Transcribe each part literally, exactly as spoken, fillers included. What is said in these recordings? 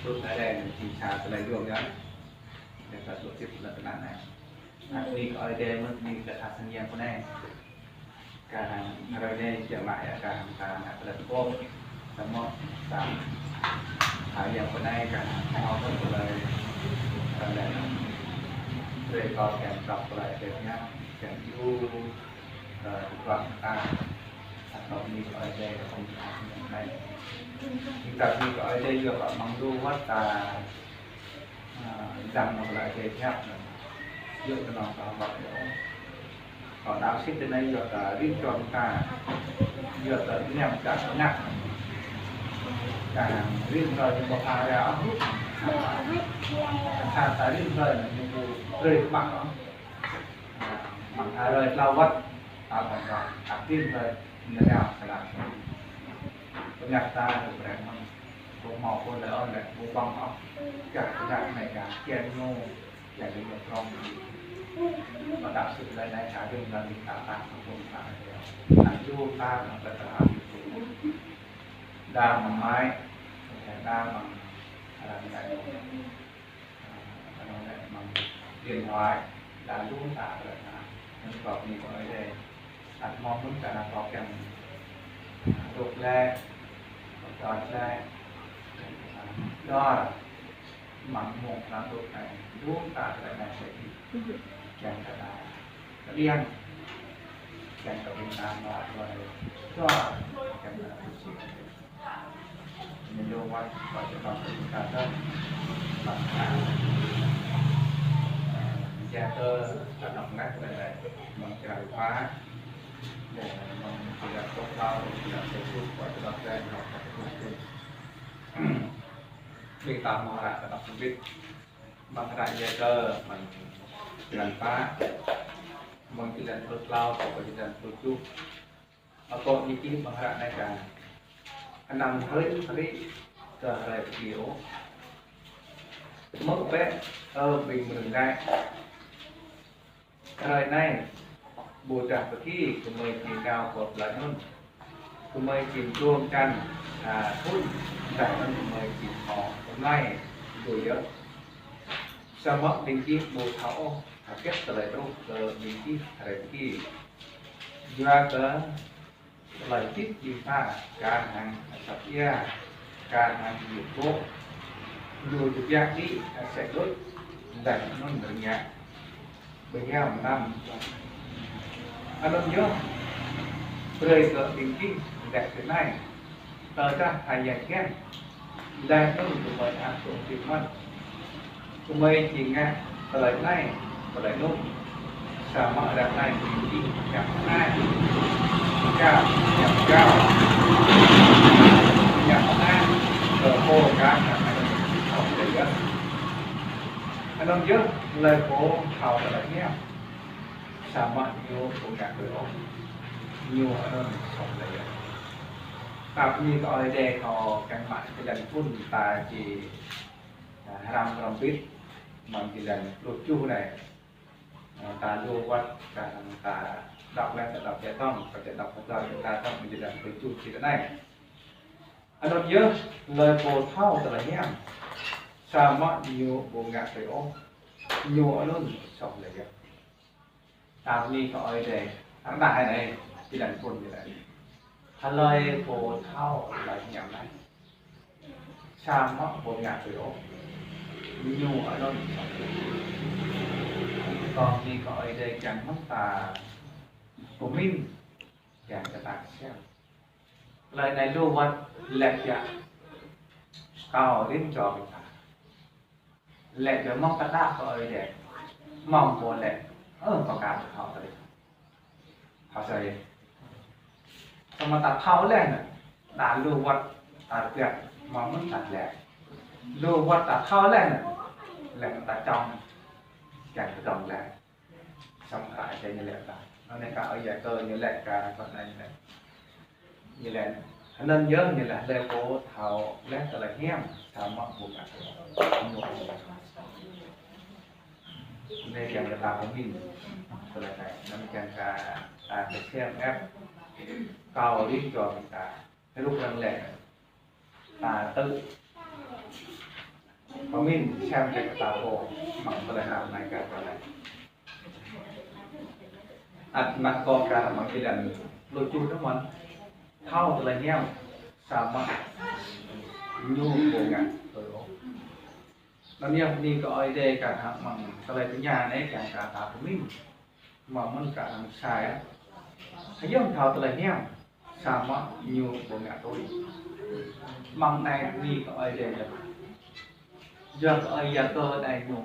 Tŭ Ơi Adai anŭn jing sa tơlơi yôm yơh. Yua kơ tŭ tip lŏn tơnah anai. Anai bơni kơ Ơi Adai mơ̆n, bơni kơ tha sang yang pô anai. Kah hăng hrơi anai jơ̆ mă yơh kah hăng ta ngă tơlơi pơkŏp. Samơ̆ sa tha yang pô anai kah hăng hmâo tơlơi, tơlơi brơi kơ kiăng đŏk tơlơi Ơi Adai pơhiăp, kiăng iâu, ơ, tơlơi ta. Sa tơlơi bơni kơ Ơi Adai kơ tha sang yang pô anai. Ƀing ta bơni kơ Ơi Adai yua kơ mơ̆ng lu wơ̆t ta, ơ, dăng mơ̆ng tơlơi Ơi Adai pơhiăp anŭn. Yua kơ anŭn ta hơmâo yơh. Kơ đaŏ sĭt tơ anai yua kơ rĭm čô ta, yua kơ rĭm čô ta ngă. Kah hăng rĭm hrơi ñu ƀu pha ra ôh. Sa ta rĭm hrơi anŭn ñu ƀu brơi mă ôh. Mơ̆ng hrơi tlâo wơ̆t, ta ƀuh kơ, ta rĭm hrơi ñu rao sa lăm. Pơhiăp ta ƀu brơi mă, ƀu hmâo pô lĕ ôh lĕ, ƀu ƀơ̆ng ôh. Kah pơhiăp anai kah kiăng ñu, kiăng ñu prŏng. Mơ̆ đaŏ sĭt tơlơi anai kah rĭm hrơi ta ta ƀuh ta. Ta yua ta mơ̆ng tơlơi ta. Đa mơ̆ng mai, đa mơ̆ng hrơi anai. Ơ, anŭn lĕ mơ̆ng điện thoại, đa lu ta lĕ, anŭn kơ bơni kơ Ơi Adai. Ăt hmâo mơ̆n kah anŭn kơ kiăng, ơ, dŏ lĕ, dŏ lĕ, dŏ, mơ̆ng mông anŭn dŏ anai, lu ta lĕ anai sĕ. Kiăng kơ ta, kơ điện, kiăng kơ ƀing ta mă tơlơi, dŏ, kiăng kơ ta Ñu lu wơ̆t kơ čơnŏk kơ ƀing ta tơl. Ƀă kơ, ơ, jia tơ čơnŏk ngă tơlơi anai. Mơ̆ng črăn pă. Lĕ mơ̆ng črăn tŏ hlâo, črăn tơjuh, kơ čơnŏk tơlơi anŭn kơ tơjuh. Ƀing ta hmâo hră čơnŏk tơbit. Mơ̆ng hră jia tơ, mơ̆ng črăn pă. Mơ̆ng črăn tŏ hlâo, kơ črăn tơjuh. Akŏ ñu čih mơ̆ng hră anai kah. Anăm hrĭ hrĭ kơ hrơi pơgi ôh. Hmư̆ bĕ, ơ ƀing mơnơ̆ng ngă. Hrơi anai, ƀôdah pơgi, gơmơi či nao pơ plơi anŭn. Gơmơi či dŏ čan, a, thŭn, dah anŭn gơmơi či hmâo tơmlai, dŏ yơh. Samơ̆ ƀing gih ƀu thâo ôh, hơget tơlơi truh kơ ƀing gih hrơi pơgi. Yua kơ tơlơi hơdip ƀing ta, kar hăng asăp ia, kar hăng yŭ bôk, lu tơbiă đĭ, asek đôč, dah anŭn rơngiă. Ƀu hiam mơnam. Anŭn yơh, brơi kơ ƀing gih, dah tơ anai. Tơdah Khua Yang kiăng, laih anŭn gơmơi ăt dŏ hơdip mơ̆n. Gơmơi či ngă tơlơi anai, tơlơi anŭn. Samơ̆ ră anai gơmơi či ñăp anai. Ča, ñăp čao. Ñăp anai. Kơ pô kar hăng anŭn thâo tơlơi yơh. Anŭn yơh, hlơi pô thâo tơlơi hiam. Samơ̆ ñu ƀu ngă tui ôh. Ñu anŭn soh tơlơi yơh. Ta bơni kơ Ơi Adai kơ kiăng mă jơlan phŭn ta či, a, hrăm hrŏm bit mơ̆ng jơlan pluh tơjuh anai. A, ta lu wơ̆t kah ta đŏk lĕ ta đŏk jĕ tŏng, kơ jĕ đŏk kơ ta tŏng mơ̆ng jơlan pluh tơjuh či tơ anai. Anŭn yơh hlơi pô thâo tơlơi hiam. Samơ̆ ñu ƀu ngă tui ôh. Ñu anŭn soh tơlơi yơh. Ta bơni kơ Ơi Adai, rơđah anai, jơlan phŭn jơlan. Hlơi pô thâo tơlơi hiam anai. Samơ̆ ƀu ngă tui ôh. Ñu anŭn soh tơlơi. Kơ bơni kơ Ơi Adai kiăng mơ̆n ta pơmĭn, kiăng kơ ta kơsem. Tơlơi anai lu wơ̆t lĕ biă. Kâo rĭm čô ƀing ta. Lĕ biă mơ̆ng ta đaŏ kơ Ơi Adai. Mơ̆ng pô lĕ, ơ, pơkă ta thâo tơlơi. Thâo sơi. Samơ̆ ta thâo lĕ anŭn. Đa lu wơ̆t ta biă mơ̆ng mơ̆n ta lĕ. Lu wơ̆t ta thâo lĕ anŭn. Lĕ ta čŏng. Kiăng kơ dŏng lĕ. Samơ̆ Ơi Adai ñu laĭ ta. Anŭn anai kah Ơi Adai kơ ñu laĭ kah, kah anai ñu laĭ. Ñu laĭ. Anŭn yơh ñu laĭ hlơi pô thâo lĕ tơlơi hiam, samơ̆ ƀu ngă tui ôh. Anŭn kiăng kơ ta pơmĭn. Tơlơi anai. Anŭn kiăng kơ ta kơsem ĕp. Kâo rĭm čô ƀing ta. Rup răng lĕ. Ta tŭ. Pơmĭn sem kơ kơtang pô, mơ̆ng tơlơi hơnăl anai kơ tơlơi. Ăt mă kơ kar mơ̆ng jơlan lu čuh tơ mơ̆n. Thâo tơlơi hiam, samơ̆ ñu ƀu ngă tui ôh. Anŭn yơh bơni kơ Ơi Adai kar hăng mơ̆ng tơlơi tơña anai kiăng kơ ta pơmĭn. Mơ̆ng mơ̆n kar hăng sa yơh. Hiam thâo tơlơi hiam, samơ̆ ñu ƀu ngă tui. Mơ̆ng anai bơni kơ Ơi Adai yơh. Yua kơ Ơi Yakơ anai ñu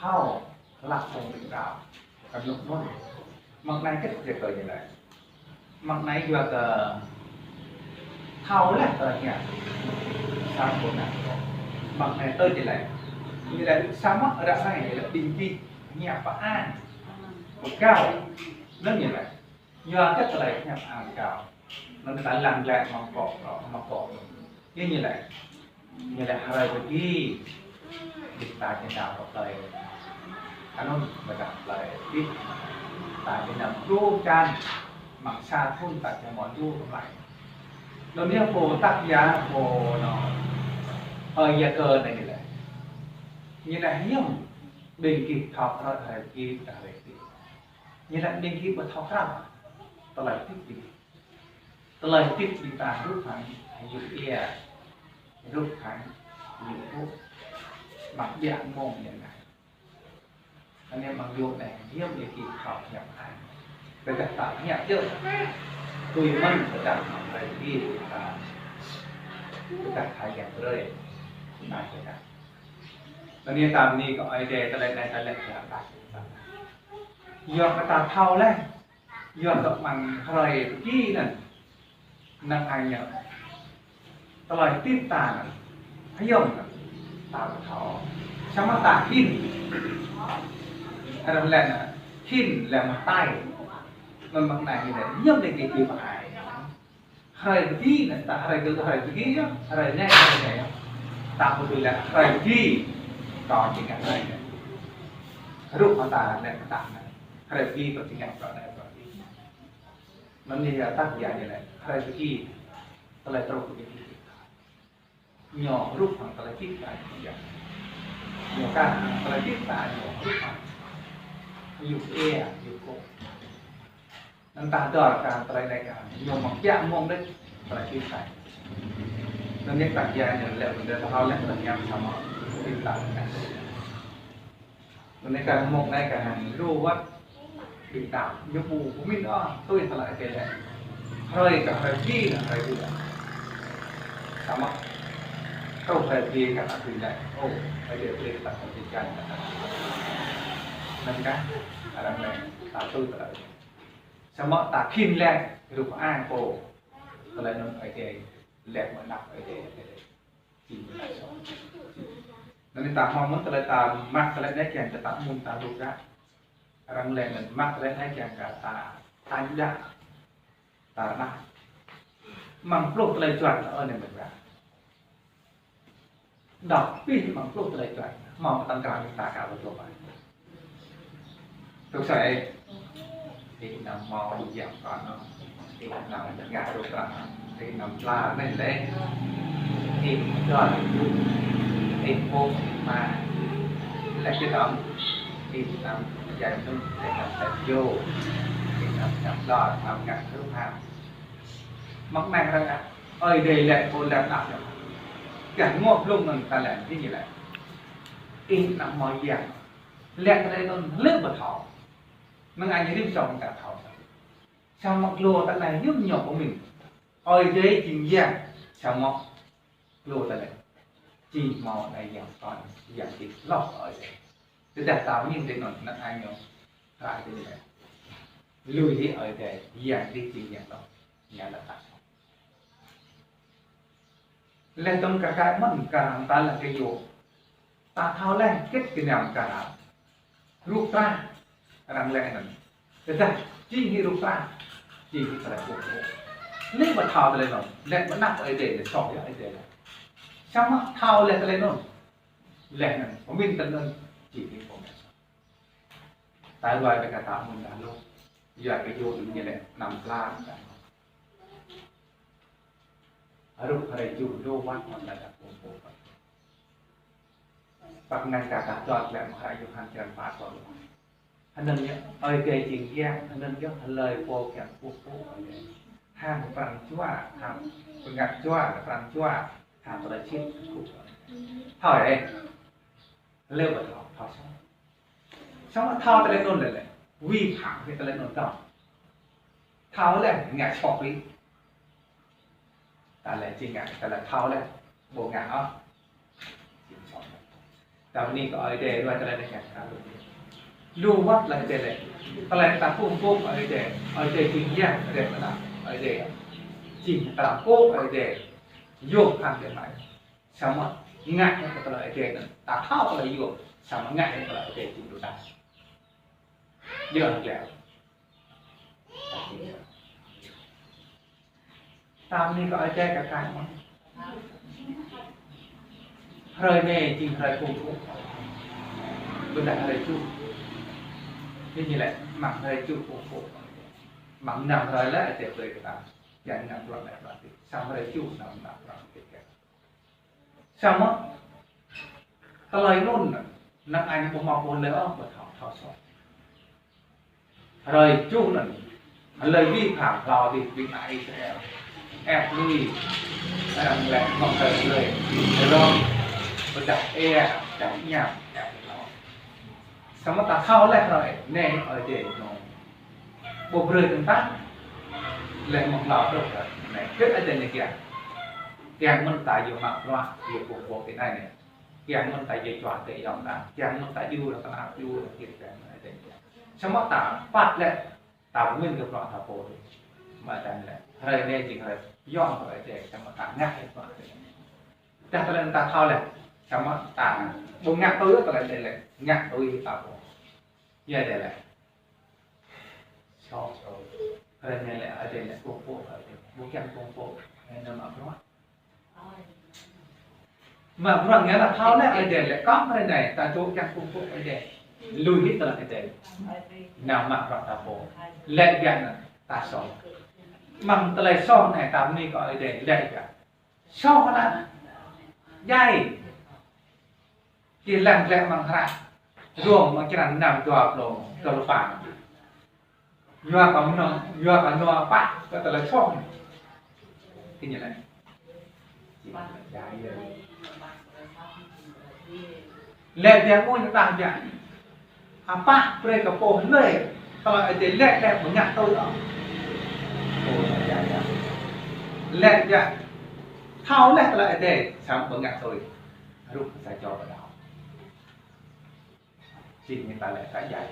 thâo hlak tơlơi đaŏ. Kơ ñu mơ̆n. Mơ̆ng anai kĕt kơ ñu lĕ. Mơ̆ng anai yua kơ thâo lĕ tơlơi hiam. Samơ̆ ƀu ngă tui. Mơ̆ng anai tơl ñu lĕ. Ñu lĕ samơ̆ ră anai ñu lĕ ƀing gih hiam pơang. Pơkao. Anŭn ñu lĕ. Yua kơ tơlơi hiam pơang pơkao. Anŭn ta lăng glaĭ mơ̆ng akŏ, mơ̆ng akŏ. Yua ñu lĕ. Ñu lĕ hrơi pơgi, ƀing ta či nao pơ plơi. Anŭn ƀơdah plơi, ƀing ta či nao dŏ čan, mơ̆ng sa thŭn ta či hmâo dŏ kơmlai. Anŭn yơh pô tăk ya, pô anŭn, Ơi Yakơ anai ñu lĕ. Ñu lĕ hiam, ƀing gih thâo hrơi, hrơi pơgi, ƀơdah hrơi pơgi. Ñu lĕ ƀing gih ƀu thâo krăn tơlơi hơdip ƀing gih. Tơlơi hơdip ƀing ta hrup hăng yŭ ia, hrup hăng yŭ pŭ, mă biă mông ñu anai. Anai mơ̆ng yŭ anai, hiam ƀing gih thâo hiam ai. Tơdah ta hiam yơh, tui mơ̆n tơdah mơ̆ng hrơi pơgi ta, tơdah ta hiam brơi, ta tơdah. Anai ta bơni kơ Ơi Adai, tơlơi anai ta lĕ ta đaŏ. Yua kơ ta thâo lĕ, yua kơ mơ̆ng hrơi pơgi anŭn, năng ai ñu. Tơlơi hơdip ta anŭn, hiam anŭn, ta ƀu thâo. Samơ̆ ta khĭn. Arăng lĕ anŭn, khĭn lĕ mơtai. Anŭn mơ̆ng anai ñu lĕ, hiam lĕ gih ƀu ai. Hrơi pơgi anŭn, ta hrơi kơ hrơi pơgi yơh, hrơi anai, hrơi anai yơh. Ta ƀu tui lĕ hrơi pơgi, kâo či ngă hrơi anai. Hrup mơ̆ ta lĕ kơtang anai. Hrơi pơgi kâo či ngă hrơi anai, hrơi pơgi. Anŭn ñu yơh tăk ya ñu lĕ, hrơi pơgi, tơlơi truh kơ ƀing gih. Ñu hrup hăng tơlơi hơdip ta ñu yơh. Ñu kar hăng tơlơi hơdip ta ñu hrup hăng yŭ ia, yŭ kŏ. Anŭn ta dơ̆r kar tơlơi anai kar ñu mă biă mông đôč tơlơi hơdip ta. Anŭn ñu tăk ya ñu lĕ ƀing ta thâo lĕ tơlơi hiam samơ̆ ƀing ta ngă. Anŭn anai kar mơ̆ng anai kar hăng lu wơ̆t ƀing ta ñu ƀu pơmĭn ôh tui tơlơi Ơi Adai lĕ. Hrơi kơ hrơi pơgi, hrơi pơgi. Samơ̆ truh hrơi pơgi kar ta tui lĕ. Ơ, Ơi Adai brơi kơ ta tơlơi jăn kar ta. Anŭn kah, arăng lĕ ta tui tơlơi. Samơ̆ ta khĭn lĕ, hrup hăng pô. Tơlơi anŭn Ơi Adai, lĕ mơ̆ anăp Ơi Adai, Ơi Adai. Anŭn ta hmâo mơ̆n tơlơi ta mă tơlơi anai kiăng kơ ta mŭn ta rŭ ră. Arăng lĕ anŭn mă tơlơi anai kiăng kơ ta tañ đa, ta rơđah. Mơ̆ng pluh tơlơi juăt ta ơi anai mơ̆n ră. Đŏk pih mơ̆ng pluh tơlơi juăt. Hmâo pơtăn krang ta ka ƀu dŏ ƀai. Tui sĕ, ih anăm hmâo yang pran, ih anăm ngă rŭ ră, ih anăm pla anai lĕ, ih dŏ, ih pô, ih ma, lĕ kơ đŏng, ih anăm jai mơnŭn, ih anăm tĕt yô, ih anăm ngă pla, anăm ngă rŭ ră. Mơ̆ng anai ră, Ơi Adai lĕ pô lĕ đah yơh. Gah ngŏ blung anŭn ta lĕ, ih ñu lĕ. Ih anăm hmâo yang. Lĕ tơlơi anŭn lĕ ƀu thâo. Năng ai ñu rĭm čô ta thâo. Samơ̆ glô ta anai hiư̆m ñu pơmĭn. Ơi Adai jing yang, samơ̆ glô ta anai jing hmâo anai yang kon, yang jing hloh Ơi Adai. Tơdah ta pơmĭn tui anŭn năng ai ñu rai tui anai. Lui hĭ Ơi Adai, yang jing jing yang hloh, yang lĕ ta. Lĕ tơm kar kaĭ mơ̆n kar hăng ta lĕ kơ yua. Ta thâo lĕ kĕt kơ ñam kar. Rŭ ră. Arăng lĕ anŭn. Tơdah jing hĭ rŭ ră. Jing hĭ tơlơi kŭp kŭp. Lĕ ƀu thâo tơlơi anŭn. Lĕ ƀu anăp Ơi Adai lĕ soh yơh Ơi Adai lĕ. Samơ̆ thâo lĕ tơlơi anŭn. Lĕ anŭn. Pơmĭn tơlơi anŭn. Jing hĭ pơmĭn. Ta ruai ƀing ta mŭn đah lu. Yua kơ yua ñu lĕ anăm pla. Hrup hrơi juh lu wăt mơ̆n ta đah pô pô. Păk ngăn kơ ta tuan lĕ mơ̆ng hră Yôhan črăn pă tơl. Hơnŭn yơh, Ơi Adai jing yang, hơnŭn yơh hlơi pô kiăng kơkuh pơpŭ Ơi Adai. Hăng pran jua, hăng bơngăt jua, pran jua, hăng tơlơi sĭt kơkuh. Thâo ĕ, hlơi ƀu thâo, thâo soh. Samơ̆ thâo tơlơi anŭn lĕ lĕ, vi phạm kơ tơlơi anŭn dơ̆ng. Thâo lĕ, ngă soh pĭ. Ta lĕ či ngă, ta lĕ thâo lĕ, ƀu ngă ôh. Ta bơni kơ Ơi Adai, ruai tơlơi anai ngă. Lu wơ̆t tơlơi Ơi Adai lĕ. Tơlơi ta kơkuh pơpŭ Ơi Adai, Ơi Adai jing yang, Ơi Adai pơnah, Ơi Adai jing tơlơi pơpŭ Ơi Adai. Yôm phăn Ơi Adai mơ̆n. Samơ̆ ngă hĭ kơ tơlơi Ơi Adai anŭn. Ta thâo tơlơi yôm, samơ̆ ngă hĭ tơlơi Ơi Adai jing lu ta. Yua lĕ. Ta bơni kơ Ơi Adai kơ kaih mơ̆n. Hrơi anai jing hrơi kơkuh pơpŭ. Ƀôdah hrơi tơjuh. Anŭn ñu lĕ, mơ̆ng hrơi tơjuh kơkuh pơpŭ. Mơ̆ng năm hrơi lĕ Ơi Adai brơi kơ ta. Jing năm bruă lĕ bruă tih. Samơ̆ hrơi tơjuh năm bruă tih. Samơ̆ tơlơi anŭn, năng ai ñu ƀu hmâo pô hlơi ôh, ƀu thâo, thâo soh. Hrơi tơjuh anŭn, hlơi vi phạm hlâo dih ƀing ană Israel. Ĕp lui, ĕp lĕ mơ̆ng hrơi hlơi, rŏng, pơdah ia, pơdah ñam, ĕp hlâo. Samơ̆ ta thâo lĕ hrơi anai Ơi Adai ñu ƀu brơi tơ̆ng ta lĕ mơ̆ng hlâo truh kơ anai. Hơget Ơi Adai ñu kiăng. Kiăng mơ̆n ta yua mă bruă, yua kơkuh pơpŭ tui anai anai. Kiăng mơ̆n ta yua čuă tơlơi yôm ta. Kiăng mơ̆n ta yua tơlơi ăp yua kiăng mơ̆n Ơi Adai ñu kiăng. Samơ̆ ta păt lĕ, ta pơmĭn kơ bruă ta pô. Mă ta lĕ. Hrơi anai jing hrơi yôm kơ Ơi Adai, samơ̆ ta ngă hĭ bruă Ơi Adai. Dah tơlơi ta thâo lĕ, samơ̆ ta ƀu ngă tui tơlơi Ơi Adai lĕ, ngă tui ta pô. Yua Ơi Adai lĕ. Soh. Hrơi anai lĕ Ơi Adai lĕ kơkuh pơpŭ, Ơi Adai. Ƀu kiăng kơkuh pơpŭ, anai nao mă bruă. Mă bruă ngă lĕ thâo lĕ Ơi Adai lĕ, kơ̆ng hrơi anai, ta čô kiăng kơkuh pơpŭ Ơi Adai. Lui hĭ tơlơi Ơi Adai. Nao mă bruă ta pô. Lĕ biă anŭn, ta soh. Mơ̆ng tơlơi soh anai ta bơni kơ Ơi Adai, lĕ biă. Soh anŭn. Djai. Čih lăng glaĭ amăng hră Rôm, amăng črăn năm dua pluh, dua pluh pă. Yua kơ mơnơ̆ng, yua kơ nua pă, kơ tơlơi soh. Kơ ñu lĕ. Lĕ biă mơ̆n ta biă. Apah brơi kơ pô hlơi, tơlơi Ơi Adai lĕ, lĕ ƀu ngă tui ôh. Lĕ biă. Thâo lĕ tơlơi Ơi Adai, samơ̆ ƀu ngă tui. Rup sa čô pơđao. Jing ñu ta lĕ ta djai.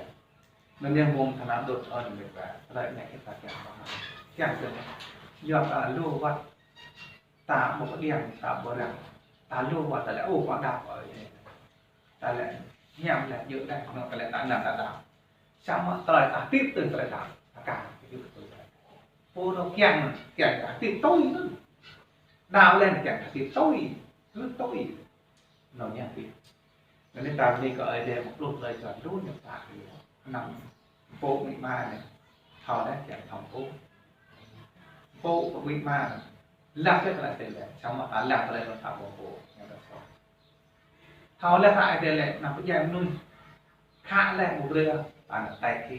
Anŭn yơh mơ̆ng tơlơi đôč ơn mĕt wa, tơlơi anai kơ ta kiăng pơhmư̆. Kiăng kơ yua ta lu wơ̆t, ta ƀu kơđiăng, ta ƀu răng, ta lu wơ̆t ta lĕ, ôh, kơ đaŏ kơ Ơi Adai. Ta lĕ hiam lĕ djơ̆ đaŏ, anŭn ta lĕ ta anăm ta đaŏ. Samơ̆ tơlơi ta hơdip tui tơlơi đaŏ, ta kiăng hơdip tui tơlơi. Pô anŭn kiăng, kiăng ta hơdip tui anŭn. Đaŏ lĕ kiăng ta hơdip tui, hơdip tui. Anŭn ñu hơdip. Anŭn ta bơni kơ Ơi Adai mơ̆ng pluh tơlơi čuăn lu ñu pơtă kơ ñu. Anăm pô amĭ ama anai. Thâo anai kiăng thâo pô. Pô kơ amĭ ama anai. Lăng kơ tơlơi tơlơi. Samơ̆ ta lăng tơlơi anŭn ta ƀu pô. Ñu ta soh. Thâo lĕ hră Ơi Adai lĕ anăm pơdjai mơnuih. Khă lĕ ƀu brơi. Ta anăm tai ki.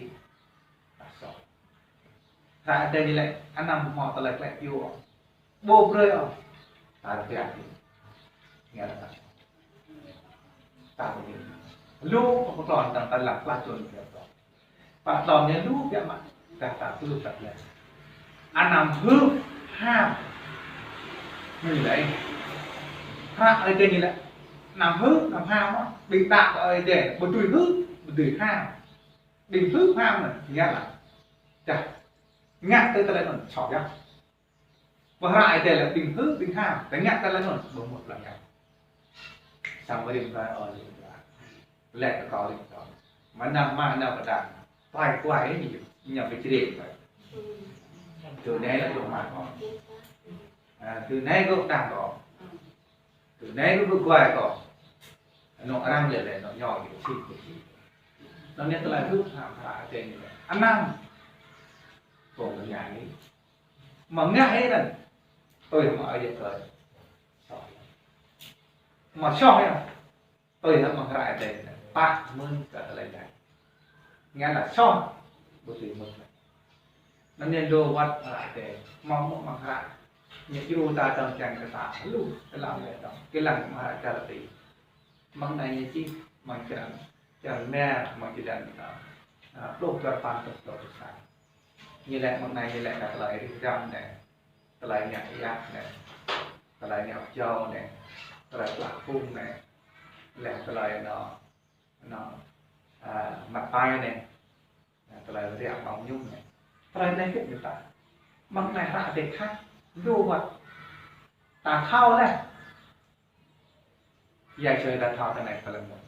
Ta soh. Hră Ơi Adai ñu lĕ anăm hmâo tơlơi klĕ yua. Ƀu brơi ôh. Ta rơgah hĭ. Ngă lĕ ta. Ta rơgah hĭ. Lu pơklŏn tơ̆ng ta lăng plah čun biă tŏ. Pơklŏn ñu lu biă mă. Dah ta tui tăp lĕ. Anăm hưp ham. Ñu lĕ. Hră Ơi Adai ñu lĕ. Anăm hưp, anăm ham ôh. Ƀing đaŏ kơ Ơi Adai. Ƀu dưi hưp, ƀu dưi ham. Ƀing hưp ham anŭn. Ngă lĕ. Dah. Ngă tui tơlơi anŭn. Soh yơh. Pơhră Ơi Adai lĕ ƀing hưp ƀing ham, tơña tơlơi anŭn, ƀu mŭt lăng yơh. Samơ̆ rĭm hrơi ơi rĭm hrơi. Lĕ kơ kâo rĭm kâo. Mơnam mă nao pơđar. Kuai kuai ñu, ñu pơčrĕ kơ. Tui anai lĕ dŏ mă kâo. A, tui anai kâo đang kâo. Tui anai kâo kuai kâo. Anŏ arăng lĕ lĕ, anŏ ñu lĕ, sĭt lĕ sĭt. Anŭn yơh tơlơi hưp ham hră Ơi Adai ñu lĕ. Anăm. Kâo ngă hĭ. Mă ngă hĭ anŭn. Tui mă Ơi Adai kơ. Soh. Mă soh yơh. Tui hăng amăng hră Ơi Adai, pă mơ̆n kơ tơlơi laĭ. Ngă laĭ soh, ƀu dưi mơ̆n. Anŭn yơh dŏ wơ̆t hră Ơi Adai, mơ̆ng mơ̆ng hră, ñu djru ta tơ̆ng čang kơ ta, lu, tơlơi laĭ tơ̆ng, kơ lăng amăng hră Galati. Mơ̆ng anai ñu čih, mơ̆ng črăn, črăn rơma, mơ̆ng črăn, a, a, pluh dua păn truh pluh sa. Ñu laĭ mơ̆ng anai, ñu laĭ kơ tơlơi rĭm hrăm anai, tơlơi ngă yap anai, tơlơi ngă pơjâo anai, tơlơi plah phung anai, laih tơlơi anŭn, anŭn, a, măt ƀai anai, tơlơi rơngiă ƀơ̆ng mơñum anai. Tơlơi anai hơget ñu ta. Mơ̆ng anai hră Ơi Adai khă, dŏ wơ̆t. Ta thâo laih. Yai čơi ta thâo tơlơi anai tơlơi mơ̆n.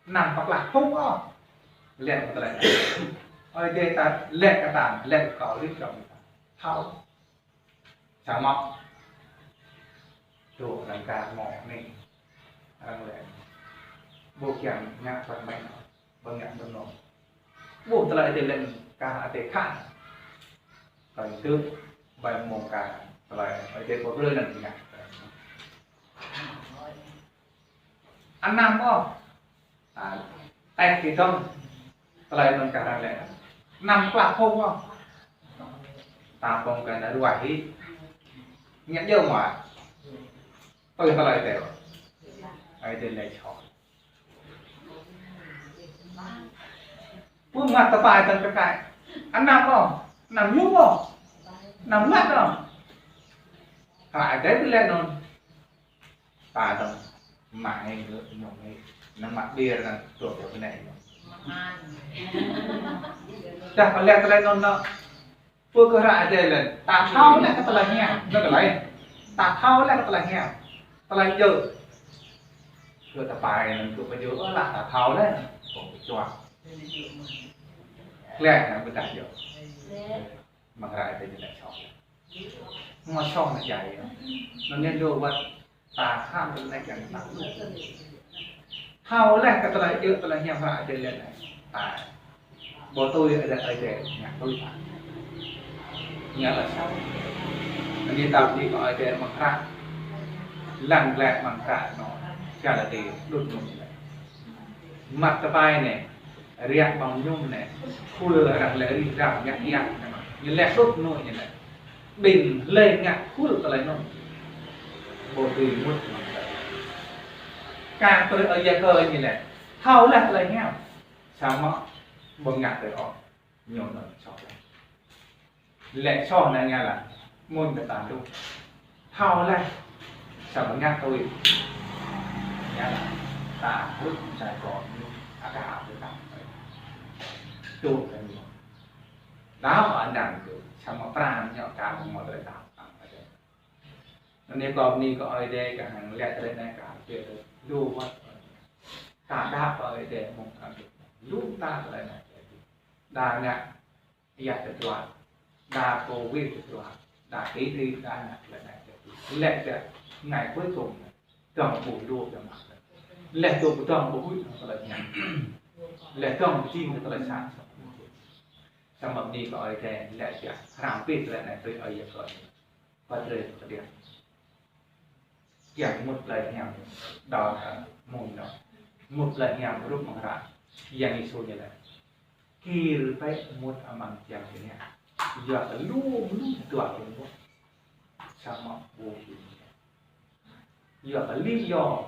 Anăm pơklah phung ôh. Laĭ kơ tơlơi anai. Ơi Adai ta laĭ kơ ta, laĭ kơ kâo rĭm čô ta. Thâo. Samơ̆ dŏ arăng kar mơ̆ anai. Arăng laĭ. Ƀu kiăng ngă pơmĕn. Ƀu ngă pơmĕn. Ƀuh tơlơi Ơi Adai laĭ kar Ơi Adai khă. Kâo tŭ ƀai mơ̆ng kar tơlơi Ơi Adai pơbrơi anŭn ngă. Anăm ôh. A, tĕk kơ tơ̆ng tơlơi anŭn kar arăng laĭ. Anăm pơklah phung ôh. Ta pơ̆ng kơ anai ruah hĭ. Ngă djơ̆ mơ̆. Tui tơlơi Ơi Adai. Ơi Adai laĭ soh. Pơmă tơpai tơ̆ng kơkai. Anăm ôh, anăm yŭ ôh, anăm ngă ôh. Hră Ơi Adai ƀu laĭ anŭn. Ta tơ̆ng mă hĭ gơ̆ ñŭm hĭ. Anăm mă ƀiă anŭn tuh gơ̆ bơnai ñŭm. Dah ƀu laĭ tơlơi anŭn anŭn. Pơ kơ hră Ơi Adai laĭ, ta thâo laih kơ tơlơi hiam, anŭn kơ laĭ. Ta thâo laih kơ tơlơi hiam. Tơlơi djơ̆. Kơ tơpai anŭn kơ pơdjơ̆, ơ lah ta thâo laih. Kơ pơčuă. Klĕ anŭn ƀu dah djơ̆. Mơ̆ng hră Ơi Adai ñu laĭ soh. Mơ̆ soh anŭn jai. Anŭn ñu dŏ wơ̆t. Ta khăm tơlơi anai kiăng ta lu. Thâo laih kơ tơlơi djơ̆ tơlơi hiam hră Ơi Adai laĭ anai. Ta. Ƀu tui Ơi Adai, Ơi Adai ngă tui ta. Ngă laĭ soh. Anai ta ƀuh kơ Ơi Adai mơ̆ng hră. Lăng glaĭ mơ̆ng hră anŭn. Galati đŭt mơ̆ng ñu laĭ. Măt tơpai anai. Rơngiă ƀơ̆ng mơñum anai. Khul arăng laĭ rĭm hrăm ngă yap anai. Ñu laĭ đŭt mơ̆ng ñu laĭ. Ƀing hlơi ngă khul tơlơi anŭn. Ƀu dưi mŭt mơ̆ng tơlơi. Kar tui Ơi Yakơ ñu laĭ. Thâo laih tơlơi hiam. Samơ̆ ƀu ngă tui ôh. Ñu anŭn soh laih. Laĭ soh anai ngă laĭ. Mơ̆n kơ ta dŏ. Thâo laih. Samơ̆ ƀu ngă tui. Ngă laĭ. Ta hŭt sa kơ ñu. Aka hŭt ta. Dŏ kơ ñu. Đaŏ anăn kơ, samơ̆ pran ñu ka mơ̆ tơlơi đaŏ. Anai kâo bơni kơ Ơi Adai kơ hăng laĭ tơlơi anai kơ hăng pơyơr lu wơ̆t. Ta đaŏ kơ Ơi Adai mơ̆ng kơ lu ta tơlơi anai. Đa ngă yah tơdruă, đa kơ wĭt tơdruă, đa kơ đĭ đa ngă tơlơi anai. Laĭ tơlơi anai cuối cùng. Dơ̆ng ƀu lu dơ̆ng mă. Laih dơ̆ng ƀu dơ̆ng ƀu huĭ kơ tơlơi hiam. Laih dơ̆ng ƀu jing kơ tơlơi sat. Samơ̆ bơni kơ Ơi Adai laĭ biă. Hrăm pĭt tơlơi anai tui Ơi Yakơ. Pơtrơi pơdiă. Kiăng mŭt tơlơi hiam. Đaŏ hăng mơ̆ng anŭn. Mŭt tơlơi hiam rup mơ̆ng hră. Yang Yêsu ñu laĭ. Gir bĕ mŭt amăng čang kơnă. Yua kơ lu mơnuih dua kơ mŭt. Samơ̆ ƀu kơ mŭt. Yua kơ lý do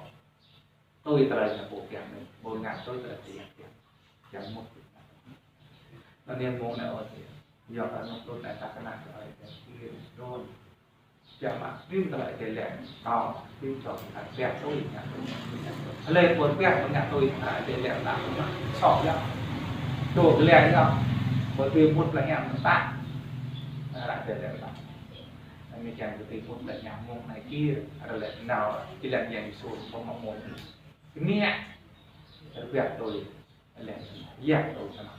tui tơlơi ñu pô kiăng anai, ƀu ngă tui tơlơi kiăng kiăng. Kiăng mŭt. Anŭn yơh mơ̆ng anai ôh. Yua kơ anŭn tui anai ta kơnă kơ Ơi Adai kiăng đôn. Biă mă, rĭm tơlơi Ơi Adai laĭ, kâo, rĭm čô ta kiăng tui ngă tui. Hlơi pô kiăng ngă tui, ta Ơi Adai laĭ ta pơmă, soh yơh. Dŏ laĭ yơh, ƀu dưi mŭt tơlơi hiam mơ̆n ta. Hră Ơi Adai laĭ ta. Anai kiăng kơ tui mŭt tơlơi hiam mơ̆ng anai kir, arăng laĭ nao, či laĭ Yang Yêsu, pơmă mơ̆ng. Kơnă, rơbiă tui, laĭ, yơh tui samơ̆.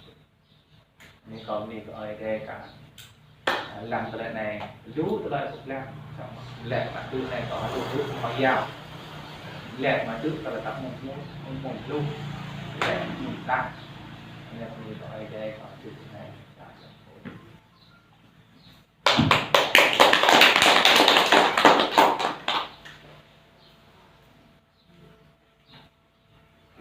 Anai kâo bơni kơ Ơi Adai kơ, a, lăng tơlơi anai, lu tơlơi pơblang, samơ̆ laĭ mă tŭ anai kâo lu lu mă yao. Laĭ mă tŭ tơlơi ta mơ̆ng mơ̆ng, mơ̆ng mơ̆ng lu. Laĭ mơ̆ng ta. Anai bơni kơ Ơi Adai kơ tŭ anai.